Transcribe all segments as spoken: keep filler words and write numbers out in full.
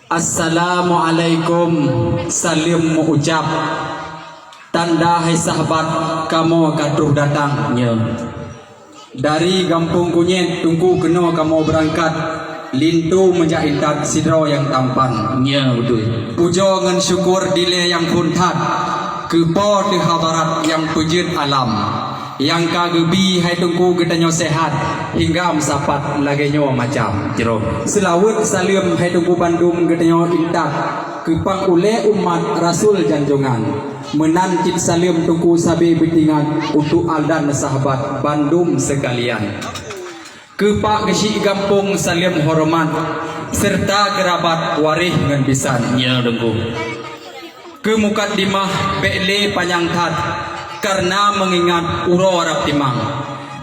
Assalamualaikum, saleuem meu-ucab. Tanda hai sahabat, kamoe ka troh datang. Nyoe. Dari Gampông Kunyét, Teungku, keunoe kamoe beurangkat, linto meujak intat sidroe nyang tampan. Nyoe, beutôi. Pujoe ngon syukur dilée nyang phon that, keu Po teuh hadarat nyang peujeuet alam. Nyang ka geubi hai Teungku geutanyoe seuhat, hingga meusapat lagée nyoe macam. Jroh. Seulaweuet saleuem hai Teungku bandum geutanyoe intat, keu pang ulée umat rasul janjongan. Meunan cit saleuem Teungku sabe beutingat untuk adan sahabat bandum seukalian. Keu Pak Geuchik Gampông saleuem horeumat, seureuta keurabat waréh ngon bisan. Nyoe Teungku. Keu mukadimah bék lé panyang that, kareuna meungingat uroe rab timang.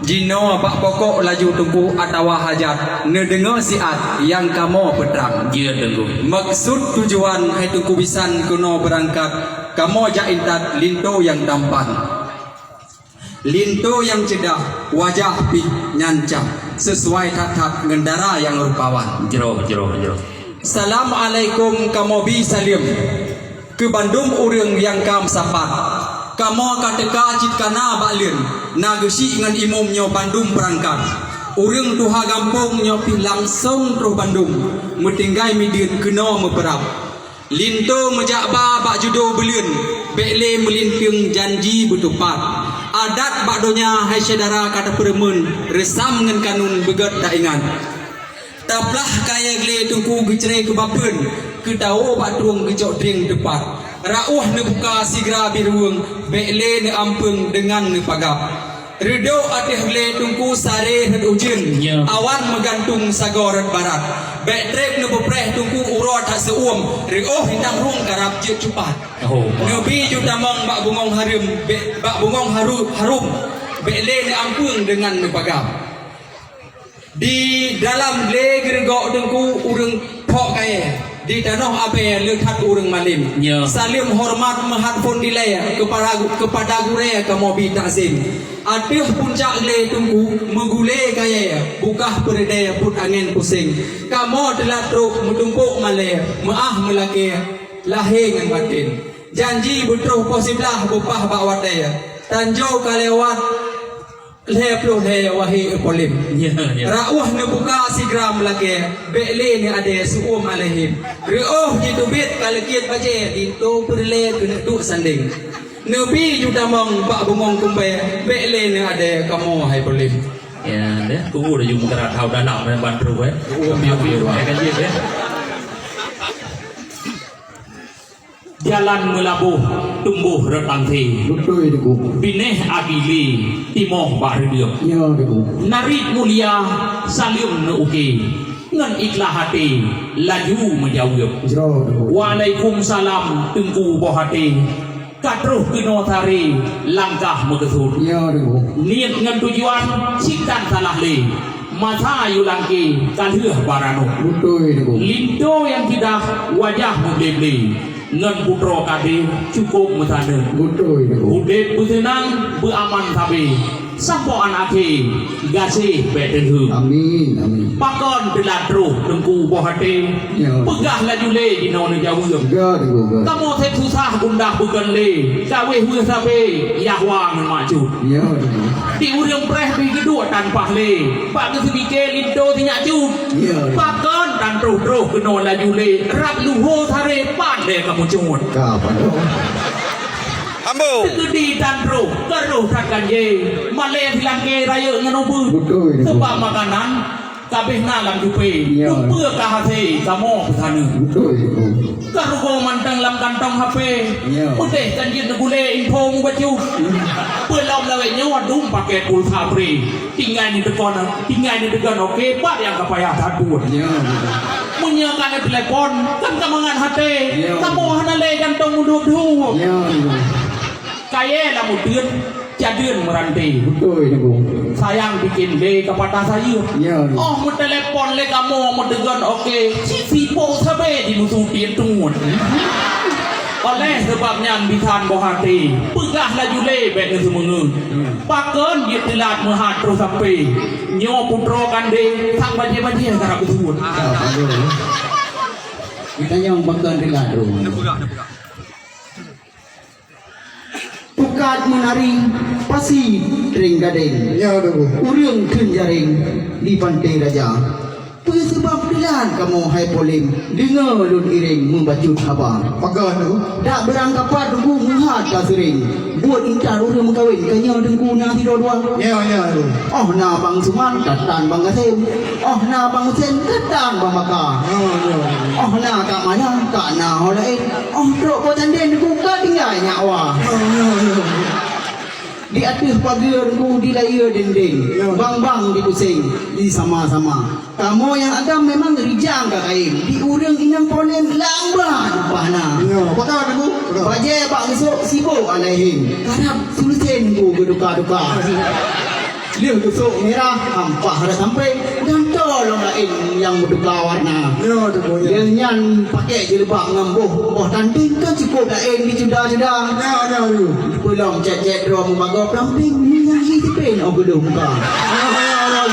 Jinoe bak pokok laju Teungku atawa hajat, neudeungoe siat nyang kamoe peutrang. Jeuet Teungku. Maksud tujuan hai Teungku bisan keunoe beurangkat, kamoe jak intat linto nyang tampan. Linto nyang ceudah, wajah pih nyan cam, sisuai that-that ngon dara nyang rupawan. Jroh, jroh, jroh. Assalamualaikum, kamoe bi saleuem keu bandum ureuëng nyang ka meusapat. Kamoe ka teuka cit kana bak leuen, na geuchik ngon imum nyoe bandum peurangkat. Ureuëng tuha gampông nyoe pih langsong troh bandum, meutinggai mideuen keunoe meupeurab. Linto meujak ba bak judo beuleuen, bék lé meulinteung janji beutupat. Adat bak donya hai syedara ka tapeureumeun, reusam ngon kanun beugét taingat. Taplah kayée glé Teungku geucre keu bapeuen, keu tawoe bak trueng geucok trieng teupat. Rauh neubuka sigra birueng, bék lé neuampeueng deungon neupagab. Reudok ateueh glé Teungku saré rhot ujeuen, ya, awan meugantung sagoe rot barat. Bék treb neupeupreh Teungku uroe that seu-uem, reuôh intat rhueng karab jeuet cupat. Oh, neubi ju tamong bak bungöng hareuem, bék, bak bungöng haru-, harôm, bék lé neuampeueng deungon neupagab. Di dalam glé geureugok Teungku ureuëng phok kayée, di tanoh Abée le that ureuëng malem. Ya. Saleuem horeumat meuhat phon dilée keupada, keupada gurée kamoe bi takzem. Ateueh puncak glé Teungku meugulée kayée, bukah peureudée peuet angén puseng. Kamoe teulat trok meutumpok malée, meuáh meulakée, lahé ngon baten. Janji beutroh poh siblaih beupah bak watée, tanjoe ka lewat. Lhée ploh lhée wahé Polem. Ya, ya. Rauh neubuka sigra meulakée, bék lé neuadée seu-uem alaihem. Reuôh jiteubiet ka leukiet bajée, linto peureulée keuneuk duek sandeng. Neubi ju tamong bak bungöng kumbée, bék lé neuadée kamoe hai Polem. Ya, deh, kubu dah jumpa kerat hau dalam dan bantu, eh. Oh, biar-biar, eh, kan dia, eh. Jalan meulaboh tumboh reutanté. Beutôi, Teungku. Binéh agili timoh bak reudeueng. Ya, Teungku. Narit mulia saleuem neuuké. Ngon ikhlaih até laju meujaweueb. Jroh, Teungku. Waalaikumsalam, Teungku boh até. Ka troh keunoe taré langkah meukeusut. Ya, Teungku. Niet ngon tujuan cit tan salah lé. Masa yue langkée ka lheueh baranoe. Beutôi, Teungku. Linto nyang ceudah wajah meuble-ble. Ngon putroe kadé cukôp meusaneut. Beutôi, Teungku. Udeb beuseunang, beuaman sabe. Sampoe aneuk akhé gaséh bék teunheueng. Amin, amin. Pakon teulat troh Teungku boh até. Ya. Peugah laju lé jinoe neujaweueb. Ga, Teungku, ga. Kamoe seb susah gundah bukon lé. Ka wéh weueh sabe, yah wa ngon mak cut. Ya, Teungku. Di ureuëng preh bri geuduek tan paih lé. Bak geuseumiké linto sinyak cut. Ya, ya. Pakon tan troh-troh keunoe laju lé. Rab luho saré pat lé kamoe cut. Ka, Pak. Ambo. Teukeudi tan troh, ka troh that ganjé. Malée silangké rayeuk ngon ubeut. Beutôi, Teungku. Seubab makanan kabeh na lam cupé. Ya. Peue ka hasé kamoe peusaneuk. Beutôi, Teungku. Ka rugoe mantong lam kantong hapé. Ya. Peudeh kan jeuet neugulée info mubacut. Hmm. Peulom lawét nyoe dum paket pulsa pri. Tinggai neuteugon, tinggai neuteugon oke, pat nyang ka payah that buet. Ya, beutôi. Meunyoe ka neuteulepon, kan ka mangat haté. Ya. Kamoe hana lé gantong meuduek-duek. Ya, beutôi. Kayée lam uteuen, cadeuen meuranté. Beutôi, Teungku. Sayang bikin lé ka patah sayeuep. Ya, ya. Oh, meutelepon lé kamoe meuteugon oke, cit sipok sabe di musu tiep tungut. Oleh seubab nyan bisan boh até, peugah laju lé bék neuseumeungeue. Hmm. Pakon jeuet teulat meuhat troh sampé. Nyoe putroe kandé, sang bajée-bajée karab beuseuet. Ah, beutôi. Geutanyoe pakon teulat droe. Pukat meunari pasi teuring gadeng. Ya, Teungku. Ureueng kheun jareng di Pantai Raja. Peue seubab teulat kamoe hai polem, deungoe lôn iréng meubacut haba. Pakon, Teungku? Dak beurangkapat Teungku meuhat ka seuring. Buet intat ureueng meukawen, ka nyoe Teungku na sidroe dua. Ya, ya, Teungku. Oh na Bang Suman, ka tan Bang Gasem. Oh na Bang Husen, ka tan Bang Baka. Ya, ya, ya. Oh na Kak Maya, ka na ho laén. Oh trok po candén Teungku, ka tinggai nyak wa. Ya, ya, ya. Di ateueh pageue Teungku, di layeue dinding, ya, bang-bang di puseng, di sama-sama. Kamoe nyang agam memang rijang ka kain, di ureueng inong polem lambat upah na. Ya, pakon, Teungku? Pakon? Bajée bak eusok sibok alaihin, karab sulusen Teungku geuduka-duka. Lheueh geusok mirah, ampah rot sampéng, gantoe lom laén nyang meuduka warna. Ya, Teungku, ya. Lheueh nyan pakék jilbab ngon boh, boh tanting kan cukôp laén di cuda-cuda. Ya, ya, ya. Peulom cét-cét droe meubagoe peunampéng, nyang jih tipén oh geudong muka. Ya, ya, ya.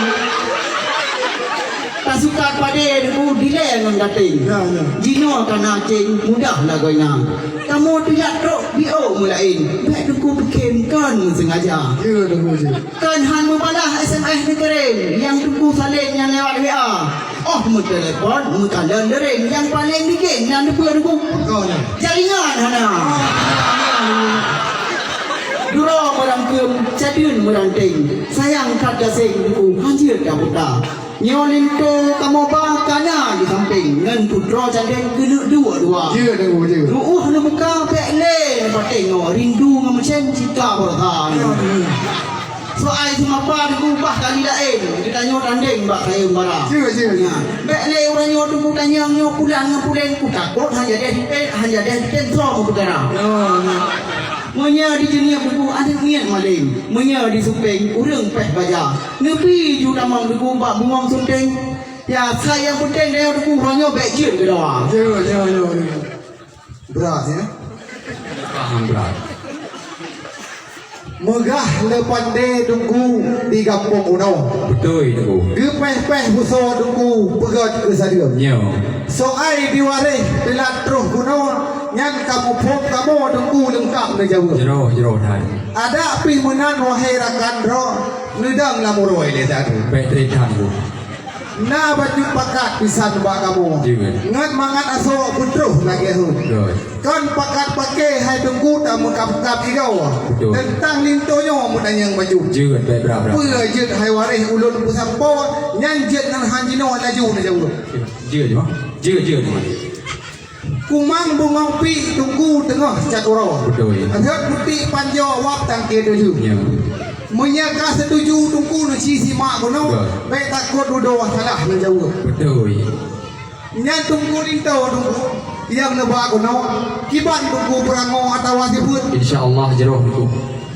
Tasukat padé Teungku dilée ngon gaténg. Ya, ya. Jinoe ka na céng mudah lagoina. Kamoe teulat trok di ôk meulaén, bék Teungku peukhém kon meuseungaja. Ya, Teungku, ya. Kon han meubalah S M S neukirém, nyang Teungku saleb nyan lewat W A. Oh meutelepon, meukalon deuréng, nyang paleng ligeng nan neupeue Teungku. Kon. Jaringan hana. Duroe meurangkeum, cadeun meuranténg, sayang that gaséng Teungku, hanjeuet taputa. Nyoe linto kamoe ba ka na di sampéng, ngon putroe candén keuneuk dua-dua. Jeuet, Teungku, jeuet. Ruôh neumuka bék lé neupaténg, ngon rindu ngon meucen cit ka beurasa. Jeuet, Teungku. Soai seumapa Teungku bah kali laén, geutanyoe tandeng bak kayém bara. Jeuet, jeuet. Nyan, bék lé uroe nyoe Teungku tanyong nyoe pulan ngon pulen, kutakot han jadéh dipen, han jadéh dipen soe meupeukara. Oh, ya. Meunyoe di Jeunieb Teungku aneuk miet malém, meunyoe di Supeng ureueng péh baja. Neupi ju tamong Teungku bak bungong sunteng. Ya, asai nyang peunteng tanyoe Teungku uroe nyoe bék jeuet keu dawa. Ya, ya, ya, ya. Brat, ya. Paham, brat. Meugah le pandé Teungku di gampông unoe. Beutôi, Teungku. Geupéh-péh beusoe Teungku peugöt keu sadeueng. Nyo. Soai diwaréh teulat troh keunoe, nyan ka muphom kamoe Teungku leungkap neujaweueb. Jroh, jroh that. Adak pih meunan wahé rakan droe, neudong lam uroe lé that. Bék trép that, Teungku. Na bacut pakat bisan bak kamoe. Jeuet. Ngon mangat asoe beutroh lagée hon. Jeuet. Kon pakat paké hai Teungku tameukab-kab igoe. Beutôi. Teuntang linto nyoe meutanyong bacut. Jeuet, baik, bra, bra. Peue jeuet hai waréh ulôn peusampoe, nyan jeuet ngon han jinoe laju neujaweueb. Jeuet, jeuet, jeuet, jeuet. Kumang bungong pih Teungku teungoh cat uroe. Beutôi. Rhot putik panjoe wab tangke tuju. Ya. Meunyoe ka seutuju Teungku neuci simak keunoe, beutôi, bék takot dudoe salah neujaweueb. Beutôi. Nyan Teungku linto Teungku nyang neuba keunoe, kiban Teungku peurangoe atawa sifeuet. Insya Allah jroh Teungku.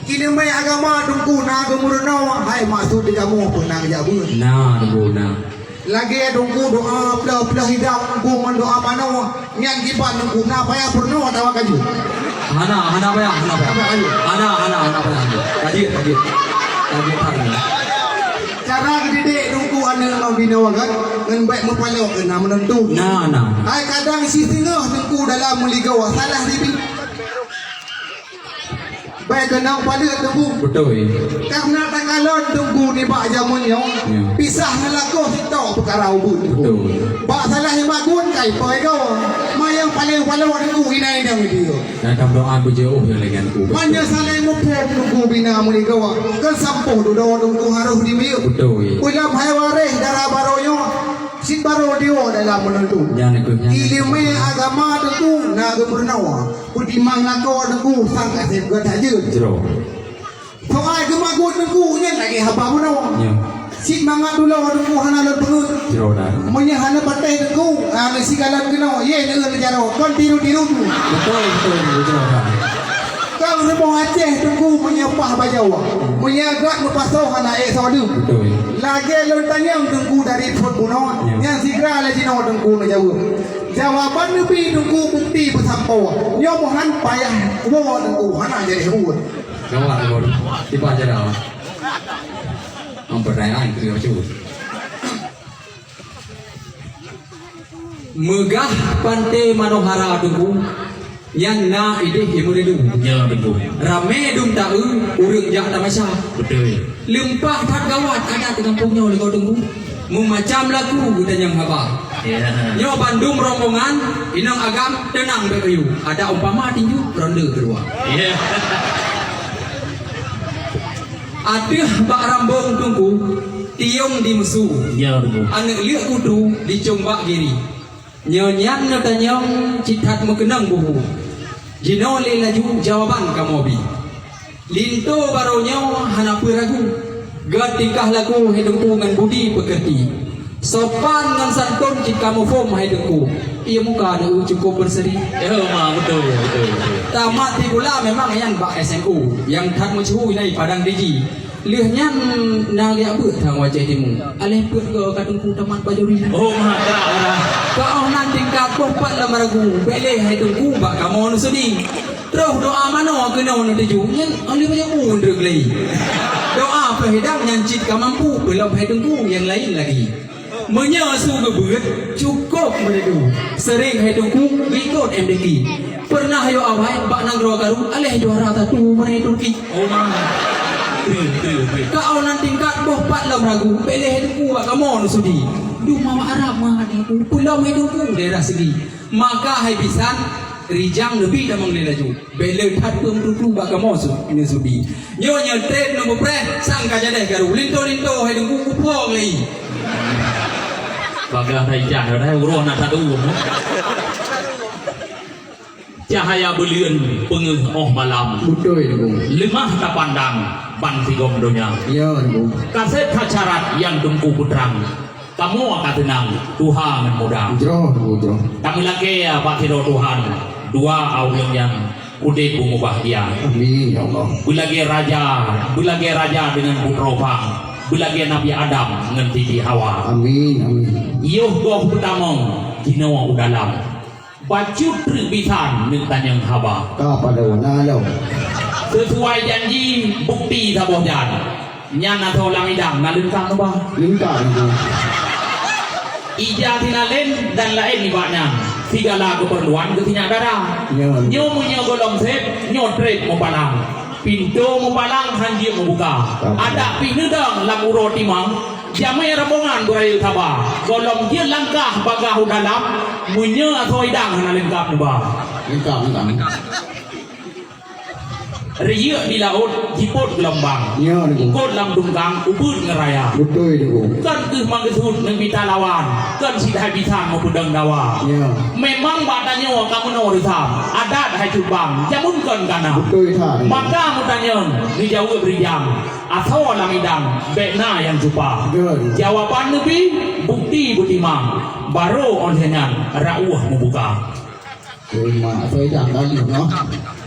Ileumèe agama Teungku na geumeurunoe, hai maksud di kamoe peue na geujak beuet. Na Teungku na. Lagèe Teungku doa pleuh-pleuh idang, Teungku ngon doa manoe, nyan kiban Teungku na payah peurunoe atawa ka jeuet? Hana, hana payah, hana payah. Hana payah, hana. Hana, hana, hana payah. Ka jeuet, ka jeuet. Ka jeuet that nyan. Cara geudidik Teungku aneuk ngon binoe kan, ngon bèk meupalok keu na meuneuntu. Na, na. Hai kadang siseungoh Teungku dalam meuligoe salah dibi. Bèk keunong paleuet Teungku. Beutôi. Karena takalon Teungku nibak jameun nyoe, ya, pisah ngon lakoe sitok peukara ubeut Teungku. Beutôi. Bak salah imagun kai poi goe. Ma nyang paleng paloe Teungku inai nyang di. Dan tam doa beujeuh nyang lagèe Teungku. Meunyoe saléng muphom Teungku bina meuligoe, keu sampôh dudoe Teungku harôh dimiyueb. Beutôi. Ulam hai waréh dara barô nyoe, cit barô diwoe dalam meuneuntu. Nyan keuh, nyan. Ileumèe agama Teungku na geumeurunoe. Peutimang lakoe Teungku sang ka sép geuh that jeuet. Jroh. Soai geumagun Teungku nyan lagèe haba bunoe. Ya. Cit mangat dudoe Teungku hana lôn peungeuet. Jroh that. Meunyoe hana patéh Teungku, hana sigalan keunoe, yeh neueu neujaroe, kon tiru-tiru tu. Beutôi, beutôi, beutôi, jroh that. Kon rumoh Aceh Teungku meunyoe paih bajoe. Meunyoe gèt meupasoe hana ék soe deuh. Beutôi. Lagèe lôn tanyong Teungku dari phon bunoe, ya, nyan sigra lé jinoe Teungku neujaweueb. Jawaban neubi Teungku bukti peusampoe. Nyoe meuhan payah woe Teungku hana jadeh buet. Gawat, gawat. Tiba aja dah. Mempercayai itu ya, cuy. Meugah Pantai Manohara, Teungku, nyan na idéh imeureudu. Ya, Teungku. Ramé dum taeu ureueng jak tamasya. Beutôi. Leumpah that gawat adat di gampông nyoe, Teungku. Meumacam laku geutanyong haba. Ya. Nyoe bandum rombongan inong agam teunang beukeuyue. Ada umpama tinju ronde keudua. Ya. Ateueh bak rambong Teungku, tiong di meusu. Ya, Teungku. Aneuk liek kutu dicong bak giri. Nyoe nyan neutanyong cit that meukeunong buhu. Jinoe lé laju jawaban kamoe bi. Linto barô nyoe hana peue ragu. Gét tingkah laku hai Teungku ngon budi peukeurti. Sopan ngon santôn cit kamoe phom hai Teungku. Ie muka neueu cukôp beuseri. Ya, ma, beutôi, beutôi, beutôi. Tamat sikula memang nyan bak S M U. Nyang that meusyeuhu nyan Padang Diji. Lheueh nyan na geujak beuet thang Aceh Timu. Aléh peuet goe ka Teungku tamat bajuri. Oh, mantap, orang. Ka 'oh nan tingkat boh pat lam ragu, bék lé hai Teungku bak kamoe neusudi. Troh doa manoe keunoe neutuju, nyan oleh banyak mu ndreuk lé. Doa peuhidang nyan cit ka mampu, peulom hai Teungku nyang laén lagi. Meunyoe su geubeuet, cukôp meuneudu. Sering hai Teungku ikot M D Q. Pernah yoh awai bak nanggroe karu, aléh juara satu meurai Turki. Oh, ma. Betul, betul, betul. Ka 'oh nan tingkat boh pat lom ragu, bék lé hai Teungku bak kamoe neusudi. Dum mawak Arab mah hai Teungku, peulom hai Teungku daerah segi. Maka hai bisan, rijang neubi tamong lé laju. Bék le that peue meututu bak kamoe su-, neusudi. Nyoe nyoe treb neumeupreh sang ka jadeh karu. Linto-linto hai Teungku kuphong lé. Bagaih hai cah, hai uroe na satu. Cahaya buleuen peungeuh 'oh malam. Beutôi, Teungku. Leumah tapandang ban sigom donya. Ya, Teungku. Kaseb that syarat nyang Teungku peutrang. Kamoe ka teunang, tuha ngon muda. Jroh, jroh. Tameulakée bak sidroe Tuhan, dua ureueng nyang udeb beumubahgia. Amin, ya Allah. Beulagée raja, beulagée raja deungon putroe phang, beulagée Nabi Adam ngon Siti Hawa. Amin, amin. Yoh goh peutamong, jinoe u dalam. Bacut treuk bisan neutanyong haba. Ka padum na lom. Sesuai janji, bukti saboh jan. Nyan asoe lam idang na leungkap neuba. Leungkap neuba. Ija sinalén dan laén nibak nyan. Sigala keupeurluan geusinyak dara. Nyan. Nyoe meunyoe gohlom sép, nyoe treb meupalang. Pintoe meupalang han jeuet meubuka. Adak pih neudong lam uroe timang, jamé rombongan beurayeuk saba. Gohlom jeuet langkah bagaih u dalam, meunyoe asoe idang hana leungkap neuba. Leungkap, leungkap. Riyeuk di laôt jipot geulombang. Ya, Teungku. Eungkôt lam dungkang ubeuet ngon raya. Beutôi, Teungku. Kon keuh manggeusut neumita lawan, kon sidai bisan meupeudong dawa. Ya. Memang bak tanyoe ka meunoe reusam, adat hai cut bang, jameun kon ka na. Beutôi that. Maka meutanyong, neujaweueb rijang, asoe lam idang, bék na nyang cupa. Beutôi. Jawaban neubi, bukti beutimang, barô 'oh lheueh nyan rauh meubuka. Teuma asoe idang ka lheueh nyoe.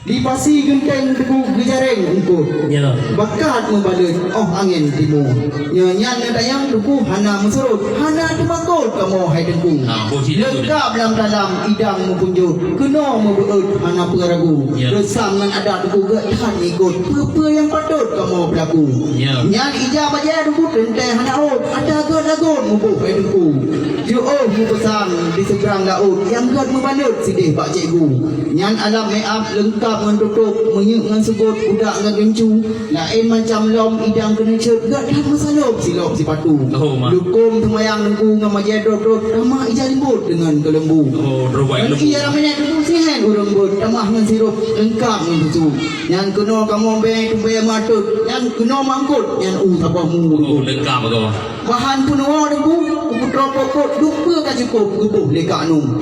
Di pasi geunteng Teungku geujareng eungkôt. Ya. Bakat meubaleuet 'oh angén timu. Nyoe nyan neutanyong Teungku hana meusurot, hana teumakot kamoe hai Teungku. Ah, boh cit Teungku. Leungkap lam dalam idang meupunjot, keunoe meubeuet hana peue ragu. Ya. Reusam ngon adat Teungku gét that ikot, peue-peue nyang patot kamoe peulaku. Ya. Nyan ija bajée Teungku teuntée hana ôt, ata gét lagot muboh hai Teungku. Jiôh meupeusan di seubrang laôt, nyang gét meubaleuet sideh bak cikgu. Nyan alam make up leungkap ngon tutôp, minyeuk ngon seugot, udak ngon gincu, laén macam lom idang keuneuk cot, gét that meusalôb silop sipatu. Oh, ma. Lukôm teumayang Teungku ngon bajée drop-drop, tamah ija limbot deungon keuleumbu. Oh, drop ija lembu. Ngon ié ramenet Teungku sihén ureueng bot, tamah ngon sirop, leungkap ngon susu. Nyan keunoe kamoe bée tubée meuatot, nyan keunoe mangkot, nyan u saboh mu. Oh, leungkap tu. Bahan peunuwoe Teungku, keu putroe pokok, dum peue ka cukôp geuboh lé Kak Nung.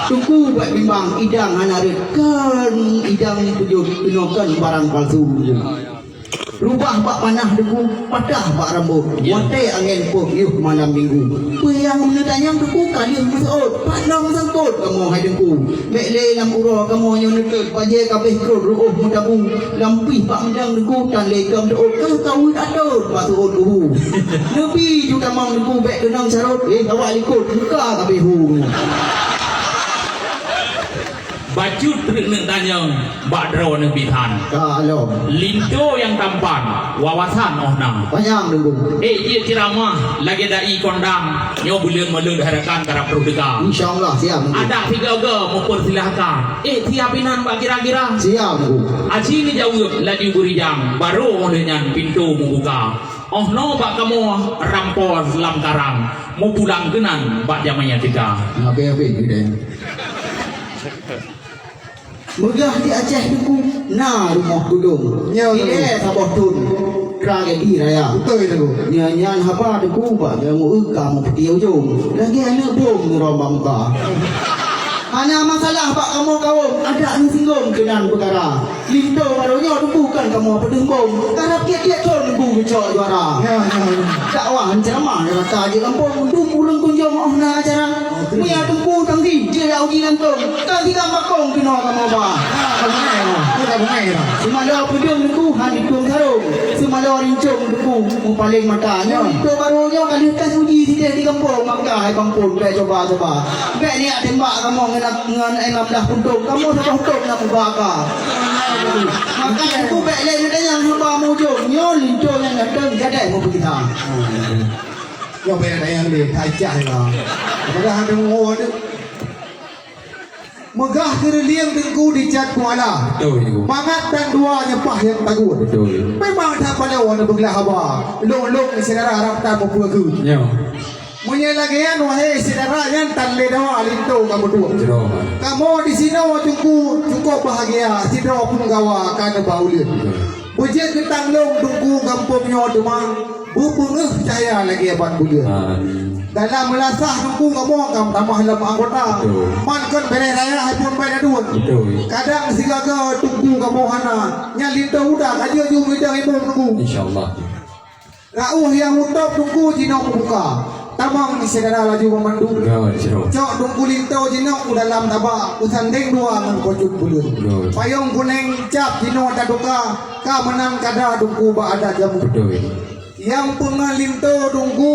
Teungku buet bimbang, idang hana rhot, kon idang peujeuet, keunoe kon barang palsu. Rubah bak panah Teungku, patah bak rambôt. Ya. Watée angén poh yoh malam minggu. Peue nyang meuneutanyan Teungku ka lheueh meuseuôt, pat lom meusangkot kamoe hai Teungku. Bék lé lam uroe kamoe nyoe neutôt, bajée ka abéh krot reuôh meutabu. Lam pih bak meudang Teungku tan lé keu meutuôt, kah ka weuet atot bak seuôt kubu. Neubi ju tamong Teungku bék keunong carôt, eh, awak likot muka ka abéh hu. Bacut treuk neuk tanyong bak droeneuh bisan. Ka lom. Linto nyang tampan, wawasan oh na. Panyang Teungku. Ék jeuet ceuramah lagée dai kondang, nyoe buleuen-buleuen hai rakan karab troh teuka. Insya Allah, siap Teungku. Adak sigoe-goe meupeursilahkan. Ék siap inan bak kira-kira. Siap Teungku. Aci neujaweueb laju beurijang, barô óh lheueh nyan pintoe meubuka. Oh noe bak kamoe rampo lam karang, meupulang keunan bak jamé nyang teuka. Habéh-habéh geude. Meugah di Aceh Teungku na rumoh gudong. Ya, ilée saboh thon tragedi raya. Beutôi Teungku. Nyan, nyan haba Teungku bak nyang ueu ka meupeuti ujong. Lagée aneuk bom nurong bangka. Hana masalah bak kamoe kawöm, adak neusinggong keunan peukara. Linto barô nyoe Teungku kan kamoe peudeueng bom. Karab tiep-tiep thon Teungku geucok juara. Ya, ya, ya. Dakwah ceuramah nyang rata jeuet gampông, dum ureuëng kunjong oh na acara. Muya Teungku tanggi, jeuet uji langsong. Ka tigam bakong keunoe kamoe ba. Ah, ka beungéh, ka beungéh dah. Seumalo peudeueng Teungku han ditueng sarong. Seumalo rincong Teungku mupaleng mata. Nyoe linto barô nyoe ka lheueh tes uji sideh di gampông, maka hai gampông bèk cuba-cuba. Bèk niyak tembak kamoe ngon, ngon enam belas puntông. Kamoe saboh thon na mubaka. Maka Teungku bèk lé neutanyong haba mujông. Nyoe linto nyang ganteng gadai meupeugita. Nyoe bèk tanyong lé, ka icah nyoe. Padahai deungoe tu. Meugah keureulieng Teungku dicat kuala. Beutôi, Teungku. Mangat dan dua nyeupah nyang tagut. Beutôi. Memang that paloe neupeuglah haba. Lôn-lôn syedara harab that mupeue keu. Nyoe. Meunyoe lagée nyan, wahé syedara, nyan tan lé dawa linto ka meuduek. Jroh. Kamoe disinoe Teungku cukôp bahagia, sidroe pun gawa ka neuba uleueng. Beujeuet geutanglông Teungku gampông nyoe teuma beupeungeuh cahya lagée ban buleuen. Amin. Dalam meulasah Teungku kamoe ka meutamah lom anggota. Betul. Man kon bèrèh raya hai phon bai laduen. Betul. Kadang sigaga Teungku kamoe hana, nyan linto uda ka jeuet jumeuidang imum Teungku. Insya Allah. Rauh nyang mutôb Teungku jinoe meubuka. Tamong syedara laju meumandum. Ya, insya Allah. Cok Teungku linto jinoe u dalam taba, beusandeng dua ngon pocok buleuen. Ya. Payong kuneng cap jinoe tatuka, ka meunan kada Teungku bak adat jameun. Betul. Nyang peungon linto Teungku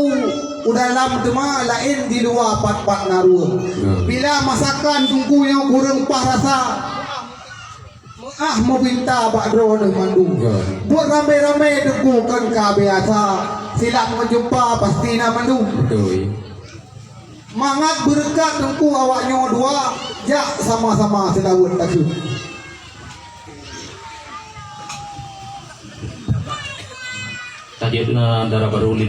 u dalam teuma laén di luwa pat-pat na rueng. Ya. Bila masakan Teungku nyang kureueng paih rasa, meu'ah meupinta bak droeneuh mandum. Ya. Buet ramé-ramé Teungku kon ka biasa, silap meujumpa pasti na mandum. Betul. Mangat beureukat Teungku awak nyoe dua, jak sama-sama seulaweuet takheun. Tajak na dara barô lé